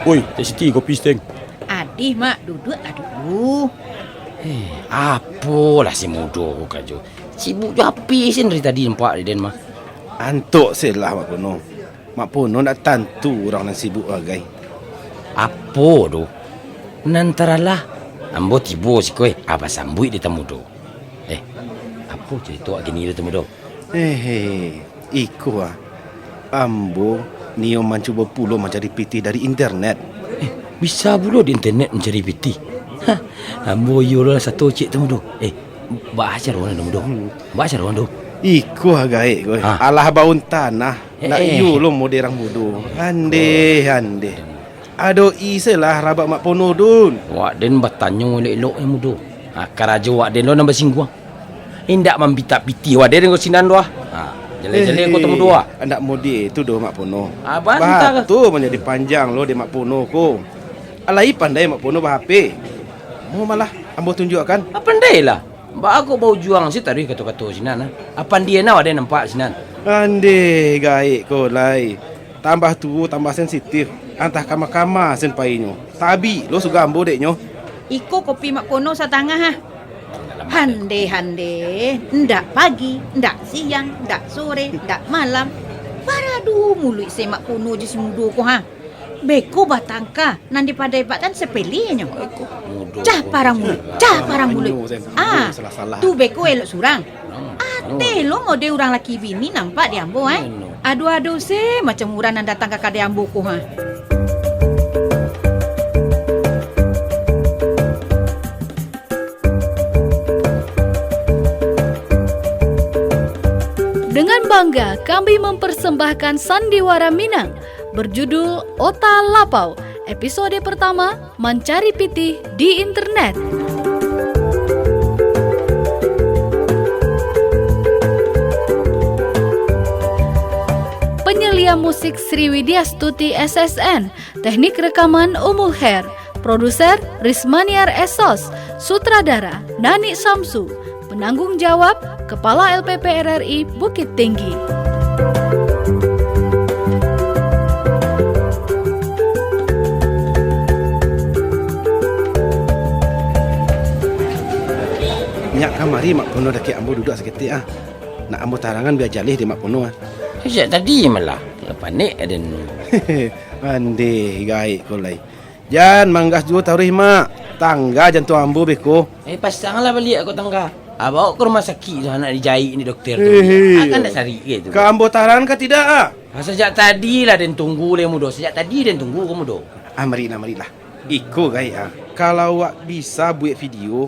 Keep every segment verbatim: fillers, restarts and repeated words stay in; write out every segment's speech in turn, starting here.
Oi, Cik Siti, kopi satangah. Adih, Mak. Duduaklah dulu. Eh, apolah si mudo ko karajo. Sibuk jo H P sen dari tadi nampak dek den mah. Antok se lah, Mak Pono. Mak Pono ndak tantu urang nan sibuk bagai. Apo doh? Nan taralah, ambo tibo siko, eh, abah sambuik dek tamu do. Eh, apo carito wak kini do tamu do? Hehe, iko ah. Ambo nio mancubo pulo mancari pitih dari internet. Eh, bisa pulo di internet mancari pitih? Hah, ambo iyo lah sato cek tamu do. Eh, baa caro nan tamu do? Hmm. Baa caro nan do? Iko ah gaek ko. Ah. Alah baun tanah. Nak Eh, eh. iyo lo mode urang mudo. Andeh, andeh. Ado ise lah rabak Mak Pono dun. Wak den batanyo elok-elok yang mudo. Ha, karajo wak den lo nan basingguang. Indak mambitak pitih wak den ko sinan doh. Ha, jaleh-jaleh ko tamu doh. Andak mode tu doh Mak Pono. Abah entah. Bahato manjadi panjang lo dek Mak Pono ko. Alai pandai Mak Pono ba-H P. Mo malah ambo tunjuakkan. Ah, pandailah. Baa kok baujuang se taruih kato-kato sinan, ah. Apan dia nah wak den nampak sinan. Andeh gaek ko lai. Tambah tuo tambah sensitif. Antah kama-kama sen painyo. Tabik lo suga ambo deknyo. Iko kopi Mak Pono satangah, ah. Hande-hande, ndak pagi, ndak siang, ndak sore, ndak malam. Baradu muluik se Mak Pono jo si mudo ko, ha. Beko batangka, nan dipadebatkan sepelenyo. Cah parang muluik, cah parang muluik. Ah, tu beko elok surang. Ateh lo mode urang laki bini nampak di ambo, eh. Ado-ado se macam urang nan datang ka kadai ambo ko, ha. Dengan bangga kami mempersembahkan Sandiwara Minang berjudul Ota Lapau, episode pertama, Mancari Pitih di Internet. Penyelia musik Sri Widyastuti S S N, teknik rekaman Umul Khair, produser Rismaniar Esos, sutradara Nani Samsu, penanggung jawab Kepala L P P R R I Bukittinggi. Nyak kamari Mak Pono dakek ambo duduak saketek ah. Nak ambo tarangan bia jaleh dek Mak Pono ah. Sajak tadi malah, lah panek aden. Andeh, gaek ko lai. Jan manggas juo taruih, Mak. Tangga jantuang ambo beko. Eh, pasanglah baliak ko tangga. Ah, baok ka rumah sakik tu, anak dijaik ni dokter tu. Hehe. Ah, kan ndak sarik ke tu? Ka ambo tarangan ka tidak, ah? Ah, sajak tadi lah den tunggu leh mudo. Sajak tadi den tunggu ko mudo. Ah, marilah, marilah. Iko gaek, ah. Kalau awak bisa buek video,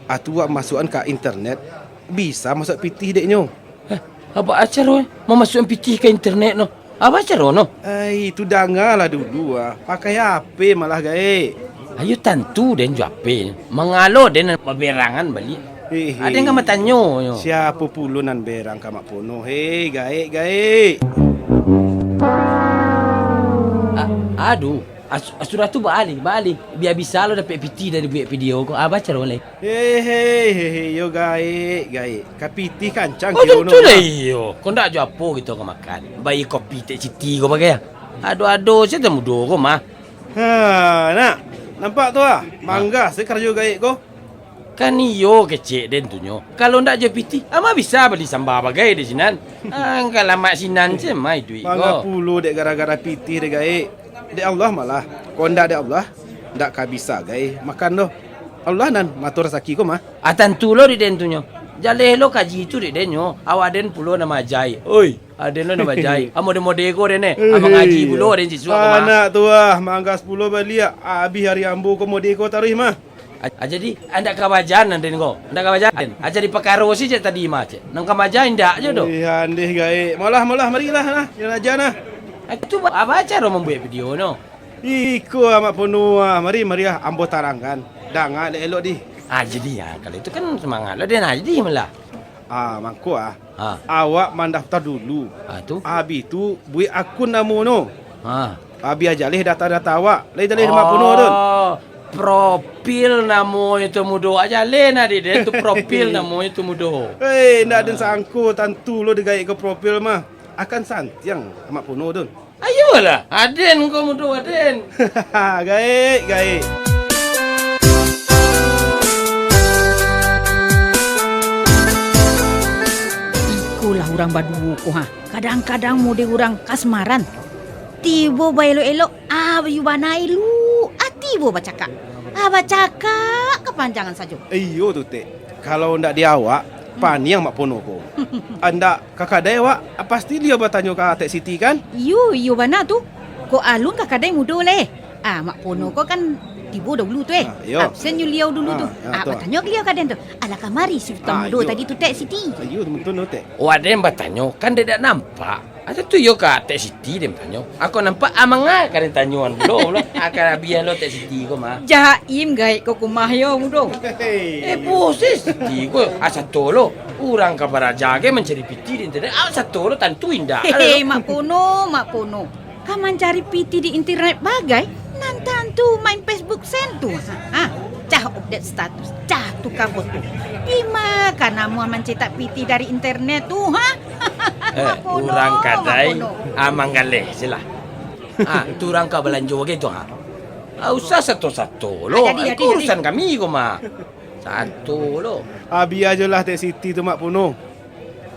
ah, tu awak masuakan ka internet, bisa masuak pitih deknyo. Eh, apo caro, eh? Mamasuakan pitih ka internet no. Apo caro no? Ai, tu dangalah dulu, ah. Pakai H P malah gaek. Ayo tantu den jo H P. Mangalo den baberangan baliak. Hehe. Aden ka batanyo nyo. Siapo pulo nan berang ka Mak Pono? Hei, gaek, gaek. A-, aduh, as-, sudah tu baalih, baalih. Bia bisa lo dapek pitih dari buek video ko. Apo caro lai? Hei, hei, hei, hei, yo gaek, gaek. Ka pitih kancang. Oh, kiro no, tantu lah mah. Iyo. Ko ndak jo apo kito ka makan. Bai kopi Tek Siti ko bagai. Ado-ado sajo mudo ko mah. Ha, nak. Nampak tu ah. Mangga se karajo gaek ko. Kan iyo kecek den tu nyo. Kalau ndak jo pitih, ama bisa bali samba bagai di sinan. Angka lamak sinan se mah iduik ko. Mangga pulo dek gara-gara pitih dek gaek. Dek Allah malah. Ko ndak dek Allah, ndak ka bisa gai makan doh. Allah nan mato rasaki ko mah. Ah, tantu lo dek den tu nyo. Jaleh lo kaji tu dek den nyo. Awak den pulo nan maajai. Oi, aden lo nan maajai. Ah, mode-mode ko den eh. Ah, mangaji pulo den siswa ko mah. Anak tu ah, manggas pulo baliak. Abih ari ambo ko mode ko taruih mah. Ah, jadi, ah, ndak ka bajan aden ko. Ndak ka bajan aden. Ah, jadi pakaro si cek tadi mah cek. Nan ka bajan indak jo doh. Ih, andeh gaek. Malah, malah, marilah nah. Yo aja nah. Ah, tu ba-, apo caro mambuek video no? Iko ah, Mak Pono ah. Mari, mari ah, ambo tarangkan. Danga elok-elok di. Ah, jadi ah, kalau itu kan semangat lo den ah, jadi malah. Ah, mangko ah. Ha. Awak mandaftar dulu. Ha, tu? Abih tu, buek akun namo no. Ha. Abih aja leh data-data awak. Lai jaleh Mak Pono tu. Oh, profil namonyo tu mudo. Aja leh nah di den tu profil namonyo tu mudo. Hei, ndak den sangko tantu lo digaek ko profil mah. Akan santiang Mak Pono tu. Ayolah, aden ko mudo aden. Gaek, gaek. Ikolah urang baduo ko, ha. Kadang-kadang model urang kasmaran. Tibo baelok-elok, ah, bayu bana elok. Ah, tibo bacakak. Ah, bacakak kapanjangan sajo. Iyo tu, Tek. Kalau ndak di awak, Hmm. paniang Mak Pono ko. Andak ka kadai awak, pasti liau batanyo ka Tek Siti, kan? Iyo, iyo bana tu. Kok alun ka kadai mudo lai. Ah, Mak Pono ko kan tibo dahulu tu, eh. Ah, iyo. Absen nyo liau dulu Ah, tu. ah, Ah, tu. batanyo ka liau ka den tu. Alah kamari si Sutan Ah, Mudo iyo. tadi tu, Tek Siti. Iyo, betul tu, Tek. Oh, aden batanyo, kan dek dak nampak. Asa tu iyo ka Tek Siti den tanyo. Ako nampak amang ah ka den tanyoan pulo, pulo. Ah, ka abiah lo Tek Siti ko mah. Jaim gaek ko kumah yo, Mudo. Hei. Eh, pusing Siti ko. Asa to lo. Urang ka baraja ge mancari piti di internet. Ah, sato lo tantu indak. Hehe, Mak Pono, Mak Pono. Ka mancari piti di internet bagai, nan tantu main Facebook sen tu. Ha, cah update status, cah tuka foto. Dima ka namuah mancetak piti dari internet tu, ha? Eh, Mak Pono, urang Mak kadai, Pono. ah, manggaleh silah. Ah, tu urang ka balanjo bagai tu, ha. Ah, usah sato-sato lo. Ah, jadi, Ah, jadi, itu jadi. urusan kami ko mah. Sato lo. Ah, bia jo lah Tek Siti tu, Mak Pono.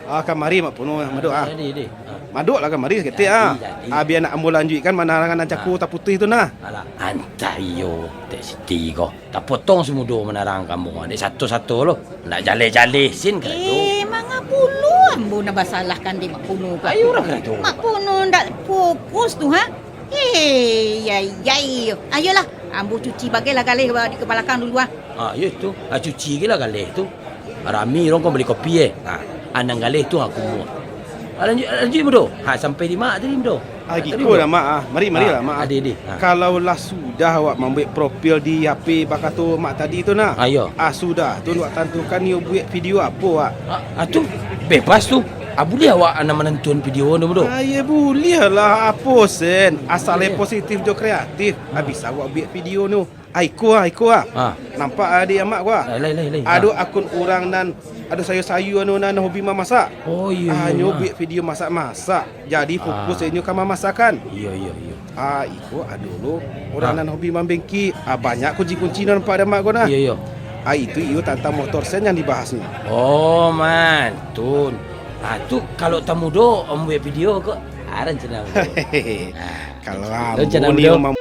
Ah, kamari Mak Pono, Madok, ah. Jadi, jadi. Ah. Madok lah kamari saketek, Jadi, ah. jadi. Ah, bia nak ambo lanjuikkan manarangan nan cako Ah. taputuih tu nah. Alah, antah iyo, Tek Siti ko. Tapotong si Mudo manarang ka ambo, dek sato-sato lo. Nak jaleh-jaleh sen karajo. Eh, manga pulo ambo nak basalahkan dek Mak Pono ko? Ayo, urang karajo. Mak Pono ndak fokus tu, ha? Hei, yai, yai. Ayolah, ambo cuci bagai lah galeh di ka balakang dulu, ah. Ah, iyo tu. Ah, cuci agilah galeh tu. Rami urang ko bali kopi, eh. Ah, anang galeh tu aku muah. Ah, lanjuik, lanjuik, Mudo. Ha, sampai di ma tadi, Mudo? Ah, Tadi, giko Mudo? dah, Mak, ah. Mari, mari Ah, lah, Mak, ah. ade, ade. Ah. Kalau lah sudah awak mambuek profil di H P bakato Mak tadi tu, nah. Ah, iyo. Ah, sudah tu, awak tantukan nio buek video apo, Wak. Ah, ah, tu bebas tu. Ah, buliah awak nan manantuan video tu, Mudo? Ah, iyo, buliah lah. Apo sen? Asal Buliah. positif jo kreatif. Ah. Ah, bisa awak buek video tu. Ah, iko ah, iko ah. Ah. Nampak ah di amak ko ah. Lai, lai, lai, lai. Ado Ah. akun urang nan, ado sayua-sayua anu nan hobi mamasak. Oh, iyo, Ah, iyo, nyo ah. buek video masak-masak. Jadi fokus Ah. inyo ka mamasakan. Iyo, iyo, iyo. Ah, iko ado lo urang Ah. nan hobi mambengki. Ah, banyak kunci-kunci nan nampak di amak ko nah. Iyo, iyo. Ah, itu iyo tantang motor sen yang dibahasnyo. Oh, mantun. Ah, tu kalau tamudo, om buek video ko, ah, rancana ko. Ah. Kalau Lo ambo jangan ni beliau. Mam-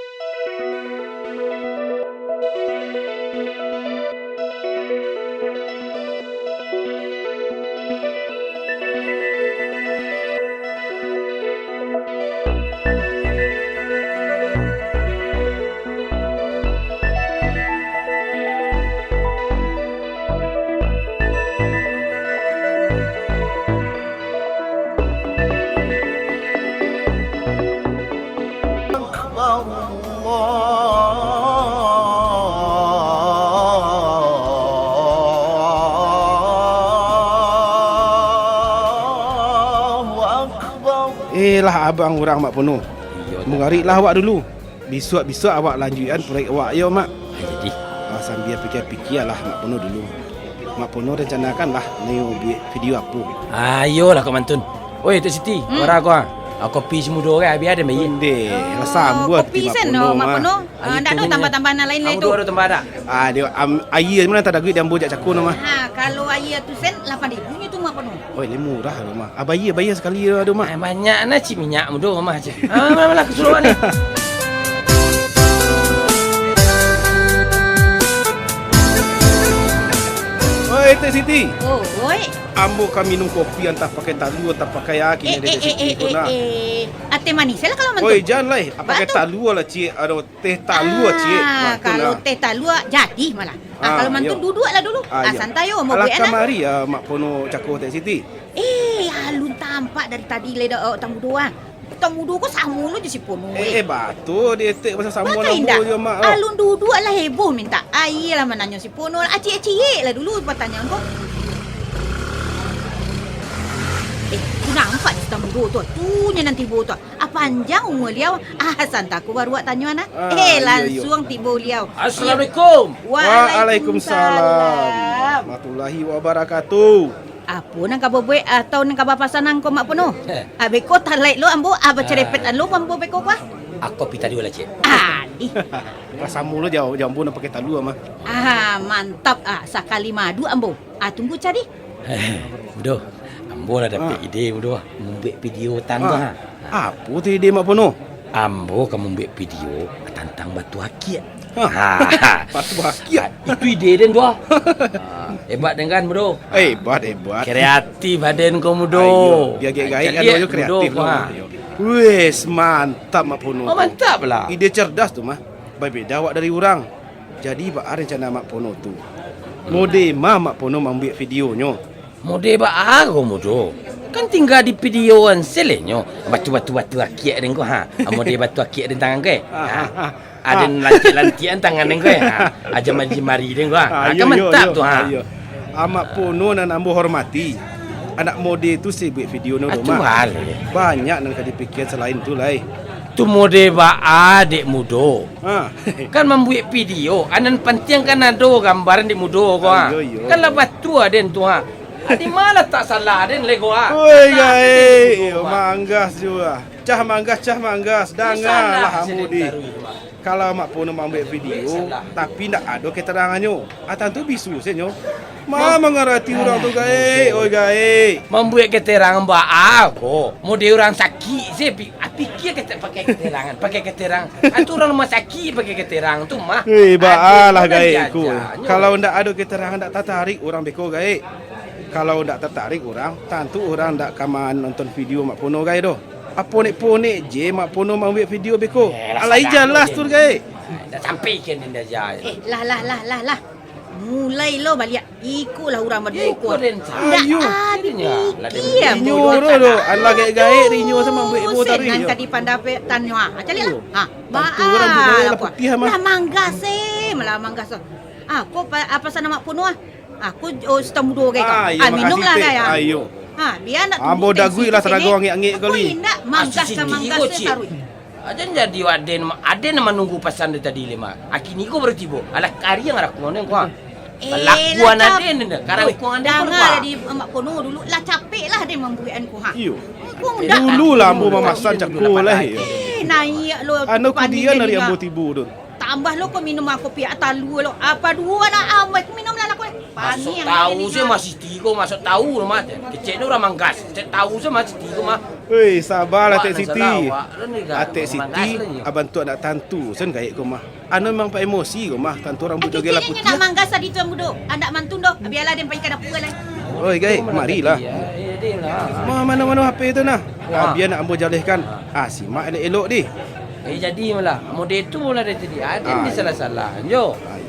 Allahu Akbar. Eh, lah abang urang, Mak Pono. Iyo, Mugarik lah awak dulu. Bisuak-bisuak awak lanjuikan proyek awak, yo, Mak. Ah, jadi. Ah, sambia pikia-pikia lah Mak Pono dulu. Mak Pono rencanakan lah nio buek video apo. Ayolah, Kak Mantun. Oi, Tek Siti, Hmm. wara ko, ah. Ah, kopi si mudo kan, bia den bayia. Ondeh, lah sambuah kopi ti Mak sen, Pono, Mak mah. Pono. Ah, Ah, ndak itu ado kan tambah-tambah nan lain lai tu. Ado tambah dak? Ah, dia, am, aia mah nan tadaguik di ambo jak cako no mah. Ha, kalau aia tu sen, lapan ribu nyo tu, Mak Pono. Oi, lai murah tu mah. Ah, bayia, bayia sakali tu mah. Ah, banyak nah cik minyak mudo mah cik. Ah, malah, malah, kesuruhan ni. Oi, Tek Siti. Oh, oi. Ambo ka minum kopi, antah pakai talua, antah pakai aki Eh, ni, eh, Tek Siti eh, ko eh, nah. eh. Ah, teh manis lah kalau mantun. Oi, jan lai. Ah, pakai Ba tu. talua lah, Cik. Aduh, teh talua, Cik. Ah, Mantun kalau lah. teh talua, jadi malah. Ah, Ah, kalau mantun iyo. duduak lah dulu. Ah, Ah, iyo. santai yo, mau Alah, buek anak. kamari, ah, Mak Pono cako Tek Siti. Eh, alun tampak dari tadi lai dak awak tamudo ah. Tamudo ko samo lo jo si Pono, Eh, eh. eh, batua di etek pasal samo Batua lambu indak? jo, Mak, oh. Alun duduak lah heboh minta aia lah mananyo si Pono lah. Aciek-aciek lah dulu patanyaan ko. Eh, tu nampak di tamudo tu. Tu nyo nan tibo tu. Ah, panjang umua liau. Ah, santaku baru awak tanyo, nah. Ah, Eh, iyo, iyo. lansuang tibo liau. Assalamualaikum. Waalaikumsalam. Waalaikumsalam warahmatullahi wabarakatuh. Apo nan ka babuek atau nan ka bapasanan ko, Mak Pono? Heh. Abih ko talaik lo ambo, ah, bacarepetan lo ambo beko ko, ah. Ako pita dua lah, Cik. Adih. Lah samo lo jawab, jawab ambo nan pakai talua mah. Ah, mantap, ah, sakali madu ambo. Ah, tunggu cari. Heh, Mudo, ambo lah dapek Ah. ide, Mudo, mambuek video tantang Ah. ha. Apo tu ide Mak Pono? Ambo ka mambuek video tantang batu akiak. Hah? Ha. Batu akiak? Ah, itu ide den tu ah. Ha, hebat den kan, Mudo? Hebat, hebat. Kreatif aden ko, Mudo. Ayo, bia gaek-gaek Caliak, anu ajo Mudo, kreatif ko, lah, ha. Ayo. Wes, mantap Mak Pono Oh, tu. Mantap lah. Ide cerdas tu mah. Babeda awak dari urang. Jadi, baa rencana Mak Pono tu? Mode ma Mak Pono mambuek videonyo? Mode baa ko, Mudo? Kan tingga di videoan sajo nyo. Batu, batu, batu akiak den ko, ha. Mode batu akiak den tangan ko, eh. Ha. Ah, ah, ah. Aden lantiak-lantiakan tangan den ko, eh. Ha. Aja mari-mari den ko, ha. Ah, Ha, iyo, kan iyo, mantap iyo. tu, ha. Ah, iyo. Ah, Mak Pono nan ambo hormati. Anak mode tu se buek video no Ah, tu doh, Mak. Hal, eh. Banyak nan ka dipikian salain tu lai. Tu mode baa, dek Mudo? Ha. Kan mambuek video, a nan pantiang kan ado gambaran dek Mudo ko, ha. Ah, iyo, iyo. Kan lah batua den tu, ha. Adi malah tak salah den lego, ha. Oi, Nah, gaek. itu, Iyo, Mak. Manggas juo. Cah manggas, cah manggas. Iyo, Dangalah salah ambo den di. taruih, Mak. Kalau Mak Pono mambuek video, Salah. tapi ndak ado keterangannyo, ah, tantu bisu se nyo. Ma Mah. mangarati urang tu, gaek. Oi, gaek. Mambuek keterangan baa ko? Mode urang sakik se pi-, ah, pikia kete-, pakai keterangan, pakai keterangan. Ah, tu urang rumah sakik pakai keterangan tu mah. Eh, Ado baa lah tu nan gaek ko. diajanyo. Kalau ndak ado keterangan, ndak tatarik urang beko, gaek. Kalau ndak tatarik urang, tantu urang ndak ka manonton video Mak Pono, gaek, doh. Ah, ponek-ponek je Mak Pono mambuek video beko. Eh, lah Alai sadang jaleh tu, je. gaek. Dah sampai ke ni dah ja. Eh, lah, lah, lah, lah, lah. Mulai lo baliak. Iko lah urang baduo Iko ko. den sa- Ndak Ayo. ado Ininya, lah, pikia den Inyo bodoh ro do, salah. alah gaek-gaek ri inyo sama buek ibo Sen tadi nan yo. ka dipandapek tanyo. Ah, caliak lah. Iyo. Ha, Tantu urang baa buek lah lah puah. putiah mah. Lah manggas eh, malah manggas. Ah, ko pa-, apa sana Mak Pono ah? Aku, oh, Sutan Mudo gai ko. Ah, iyo, Ah, minum makasih, lah, Tek. gai, ah. Ah, iyo. Ha, bia nak Ambo tunggu daguik tensi lah tinggi. sarago angek-angek Aku kali. indak manggas Masih ka tinggi manggas ko, se Cik. taruih. Ajan jadi aden, aden nan manunggu pasan dari tadi le, Mak. Akini ko baru tibo. Alah kariang lah kuang den ko, ha. Eh, Lakuan lah, aden ni, karang Oi, kuang aden ko, danga Mak. tadi, Mak Pono dulu, lah capek lah den mambuekan ko, ha. Iyo. Kuang dak Dulu lah ambo mamasan Dulu cako lah, lah, eh. Eh, naiak lo Anu panik kudian dari dengar. ambo tibo tu. Tambah lo ko minum kopi atalua lo. Apa duo lah amai ko minum lah lah ko. Masuk Paniang tahu ni se mah. Siti ko, masuk tahu lo mah. Kecek ni urang manggas. Kecek tahu se mah Siti ko mah. Hei, sabarlah Tek Siti. Atek Siti, abang tu anak tantu sen gaek ko mah. Anu memang pa emosi ko mah, tantu rambut joget lah putiah. Keceknyo nak manggas tadi tu mudo. Anak mantun doh. Bialah den pai ka dapua lai. Oi, gaek, marilah. Ma-, mano-mano H P tu nah. Ah, bia nak ambo jalehkan. Ah, simak elok-elok dih. Eh, jadi malah. Mode tu lah dari tadi. Ah, den Ah, disalah-salah jo. Ah,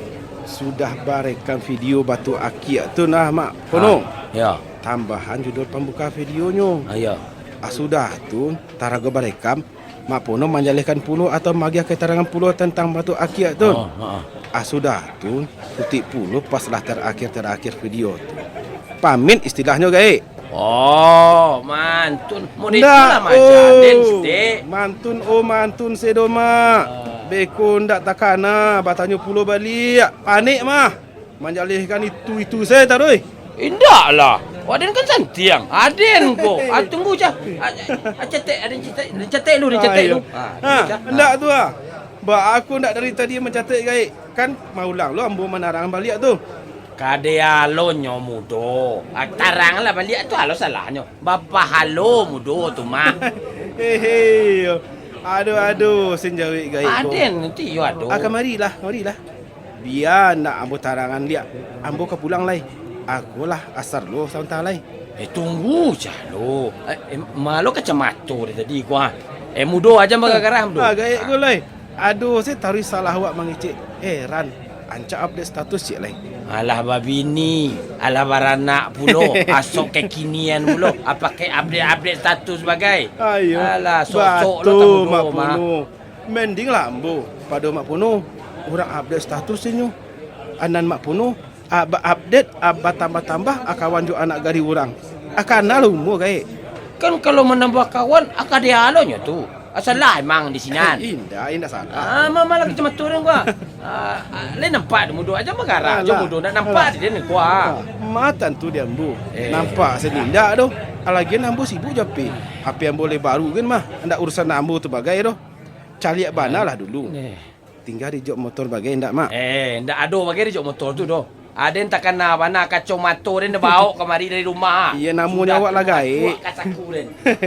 sudah barekam video batu akiak tu nah, Mak Pono. Ah, ya. Tambahan judul pambuka videonyo. Ah, ya. Ah, sudah tu, tarago barekam, Mak Pono manjalehkan pulo atau magiah keterangan pulo tantang batu akiak tu. Oh, ha, ah. Ah, sudah tu, kutik pulo pas lah terakhir-terakhir video tu. Pamit istilahnyo, gaek. Oh, mantun. Mode Ndak, itulah maja den, oh, Stek. Mantun, oh, mantun sedo, Mak. Ah. Beko ndak takana, batanyo pulo baliak. Panek mah. Manjalehkan itu-itu se taruih. Indak lah. Wak den kan santiang. Aden ko. Ah, tunggu, Cah. Ah, ah, cetek, aden cetek. Den cetek dulu, den cetek Ayo. dulu. Ah, Ha, tunggu, Cah. ndak tu ah. Ba aku ndak dari tadi mancatek, gaek. Kan maulang lo ambo manarang baliak tu. Kade alonyo mudo. Ah, taranglah baliak tu alo salahnyo. Bapahalo mudo tu mah. Hehe. Aduh, aduh, sen jawek gaek ko. Aden nanti yo ado. Ah, kamarilah, marilah. Bia nak ambo tarangan liak, ambo ka pulang lai. Agolah asar lo sabanta lai. Eh, tunggu cah lo. Eh, eh, malo kacamato dari tadi ko, ah. Eh, mudo aja bagagarah, mudo. Ah, gaek ko lai. Aduh, se taruih salah awak mangecek. Heran. Ancak update status ciek lai. Alah babini, alah baranak pulo. Asok kekinian pulo. Apa ke update-update status bagai? Ayo. Alah, sok-sok lo Batul, tamudo, Mak mah. Puno. Mendinglah ambo pado Mak Pono, urang update status inyo. Anan Mak Pono, a, ba-update, a, batambah-tambah, a, kawan jo anak gadih urang. A, kanal umua gaek. Kan kalau manambah kawan, a, ka dialonyo tu. Ah, salah emang di sinan. Eh, indak, indak salah. Ah, ma-, malah kacamato den ko. Ah, ah, lai nampak di mudo, aja magarah jo mudo, nak nampak di den ko. Ah, ma tantu di ambo. Eh. Nampak sani indak doh. Alagian ambo sibuk jo H P. H P ambo lai baru kan mah. Indak urusan ambo tu bagai doh. Caliak bana lah dulu. Eh. Tingga dijok motor bagai indak, Mak? Eh, indak ado bagai dijok motor tu doh. Aden takana bana kacomato den baok kamari dari rumah. Iya, namonyo awak lah gaek. Sudah tu, kasaku den.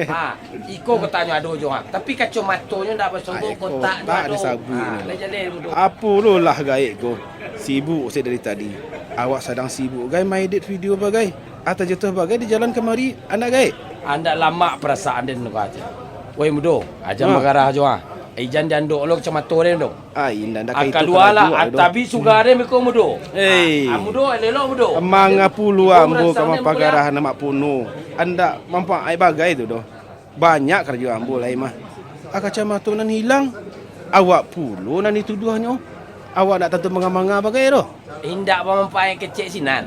Ha, iko katonyo ado jo, ha. Tapi kacomatonyo ndak basogok, kotaknyo ado. Ah, iko kotak disabuik ni. Ha, lah jaleh dulu. Apo lo lah gaek ko? Sibuk se dari tadi. Awak sadang sibuk gai maedit video bagai. Atau jatuah bagai di jalan kamari, anak gaek? Andak lamak parasaan den ko aja. Woi mudo, aja magarah jo, ha. Ijan di andok lo kacamato den tu. Ah, indak, indak. Ah, kalualah, tabik suga den beko mudo. Hei. Ah, mudo, elok mudo. Mangapo lo ambo ka mampagarahan Mak Pono? Andak mampaat bagai tu doh. Banyak karajo ambo lai mah. Ah, kacamato nan hilang. Awak pulo nan dituduahnyo. Awak ndak tantu manga-manga bagai doh. Indak bamampaat kecek sinan.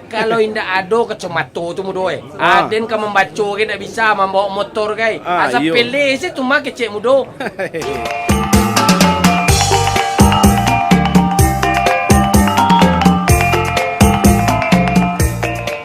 Kalau indak ado kacomato tu mudo, eh. Ah. Aden ka mambaco gai ndak bisa, mambaok motor gai. Ah, asa iyo. Pele se tu mah kecek mudo.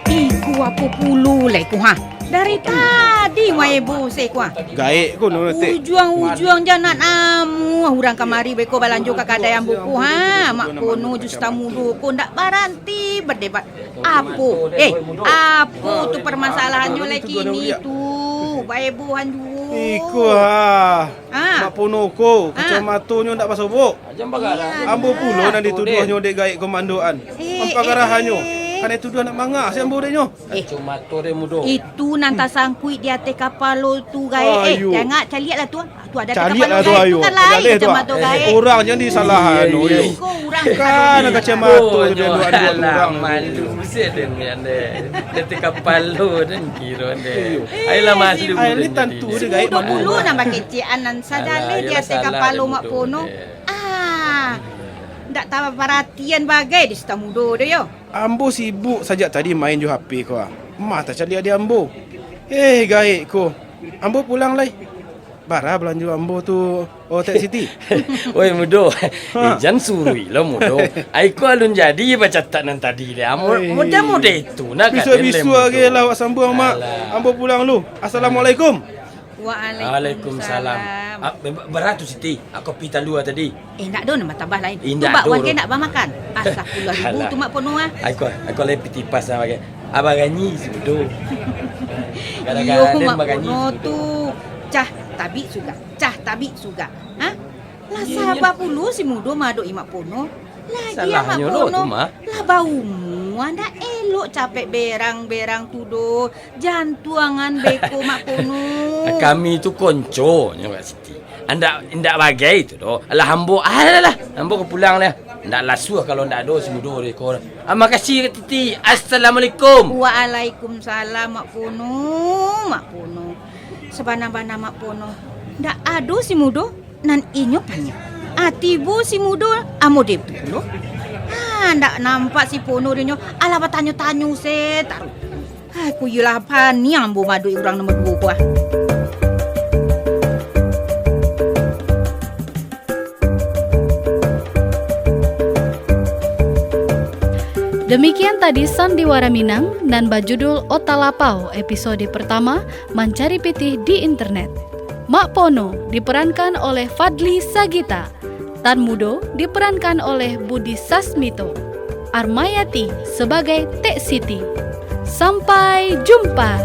Iko apo pulo lai ko, ha? Dari tadi maebo se ko, ha? Gaek ko no, Tek. Ujuang-ujuang jan nak namuah urang kamari beko balanjo ka kadai ambo ko, ha? Mak Pono jo Sutan Mudo ko ndak baranti badebat. Apo? Eh, apo tu parmasalahannyo lai kini tu? Baebohan juo. Iko ha. Ha. Mak Pono ko, ha, kacamatonyo ndak basobok. Ambo pulo nan dituduahnyo dek gaek ko mandoan. Eh, eh, eh. Mampagarahannyo. Kanai tuduah nak manga se ambo dek nyo. Eh. Kacomato den mudo. Itu nan tasangkuik di ateh kapalo tu, gaek. Eh, ayo. Jangak, caliaklah tu. Tu ado ateh kapalo tu, gaek. Ayo. Tu kan lain kacamato gaek. Urang jan disalahan, iyo. Iko urang kan kacamato tu, den duo-duo urang. Malu se den ni, ande. Di ateh kapalo den kiro, ande. Iyo. Ayolah, malu. Ayo, ni tantu den gaek malu. Mudo pulo nan bakecekan nan sadaleh di ateh kapalo Mak Pono. Ah, ndak taparatian bagai di Sutan Mudo tu yo. Ambo sibuk sajak tadi main jo H P ko, ah. Mah tacaliak di ambo. Eh, gaek ko. Ambo pulang lai. Bara balanjo ambo tu, oh, Tek Siti? Oi, mudo. Ha. Eh, jan suruik lo, mudo. Ai ko alun jadi bacatak nan tadi le. Amo-, model-model itu nah. Bisuak-bisuak age lah awak sambuang, Mak. Alah. Ambo pulang lu. Assalamualaikum. Waalaikumsalam. Waalaikumsalam. Ah, be-, bara tu Siti? Ah, kopi talua tadi. Eh, ndak do, nambah-tambah lain. Indak do. Tu bak wan ke ndak bamakan? Asa puluah ribu tu Mak Pono, ah. Alah. Aku, aku lai pitih pas lah bagai. Abah ganyi si mudo. Iyo, Mak Pono tu. Cah tabik suga, cah tabik suga. Ha? Lah saba pulo si mudo maadok-i Mak Pono. Lagian Mak Pono lah baumua, ndak elok capek berang-berang tu doh. Jantuangan beko Mak Pono. Kami tu konco nyo Kak Siti. Andak, indak bagai tu doh. Alah ambo, alah, alah, ambo ka pulang lah. Ndak lasuah kalau ndak ado si mudo deh ko. Ah, makasih Kak Siti. Assalamualaikum. Waalaikumsalam Mak Pono, Mak Pono. Sabana-bana Mak Pono, ndak ado si mudo. Nan inyo paniang. Ah, tibo si mudo, amo deh pulo. Ah, ndak nampak si Pono dinyo, alah batanyo-tanyo se taruih. Ah, ku iyolah paniang ambo maadok-i urang nomor duo ko, ah. Demikian tadi Sandiwara Minang nan bajudul Ota Lapau episode pertama, Mancari Pitih di Internet. Mak Pono diperankan oleh Fadli Sagita, Tan Mudo diperankan oleh Budi Sasmito, Armayati sebagai Tek Siti. Sampai jumpa!